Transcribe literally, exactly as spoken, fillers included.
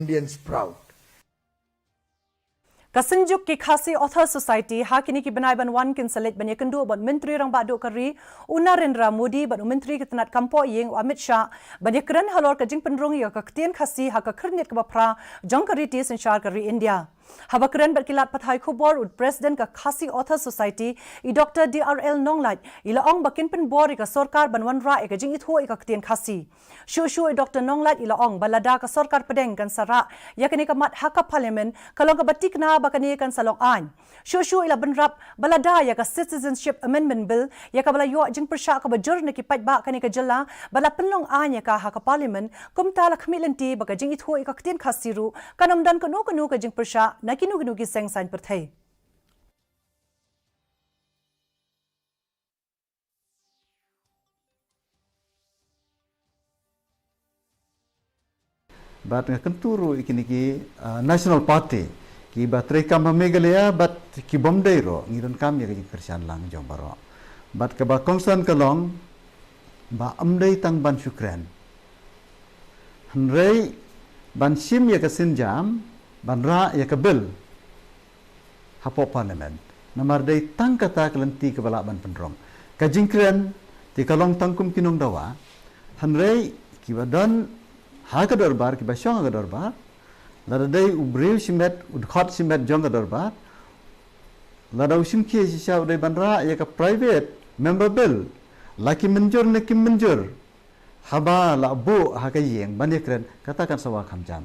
Indians proud. Ka Synjuk ki Khasi Authors Society ha kine ki bnai ban wan kin sa leit ban ïakynduh bad u Myntri Rangbah Duh ka ri u Narendra Modi bad u Myntri ka tnad kam pohïing u Amit Shah ban ïakren halor ka jingpynrung ïa ka ktien Khasi ha ka khyrnit kaba phra jong ka riti synshar ka ri India. Haba kren bad ki lad pathai khubor, u President ka Khasi Authors Society, i Doctor D R L Nonglait, i la ong ba kin pynbor ïa ka sorkar ban wanrah ïa ka jingithuh ïa ka ktien Khasi. Shuh shuh i Doctor Nonglait i la ong ba lada ka sorkar pdeng kan sa rah ïa kane ka mat ha ka Parliament, ka long kaba thikna ba kane kan sa long aiñ. Shuh shuh i la bynrap ba lada ïa ka Citizenship Amendment Bill, ïa kaba la ïoh jingpyrshah kaba jur na ki paidbah kane ka jylla, ba la pynlong aiñ ïa ka ha ka Parliament, kumta la khmih lynti ba ka jingithuh ïa ka ktien Khasi ruh kan ym don kano kano ka jingpyrshah na kino kino ki seng saiñ pyrthei. Bad nga kyntu ruh ïa kine ki, ah, National Party, kiba treikam ha Meghalaya bad ki bym dei ruh, ngi donkam ïa ka jingkyrshan lang jong baroh. Bad kaba kongsan ka long ba ym dei tang ban shu kren, hynrei ban shim ïa ka sienjam ban rah ïa ka bill hapoh Parliament. Namar dei tang kata ka lynti kaba lah ban pynrung. Ka jingkren te ka long tang kum ki nongdawa, hynrei kiba don ha ka dorbar, kiba shong ha ka dorbar, lada dei u briew shimet, u dkhot shimet jong ka dorbar, lada u shim khie shisha u dei ban rah ïa ka Private Member Bill, la ki mynjur ne kim mynjur, haba la buh ha ka ïing ban ïakren, kata kan sa wad kham jam.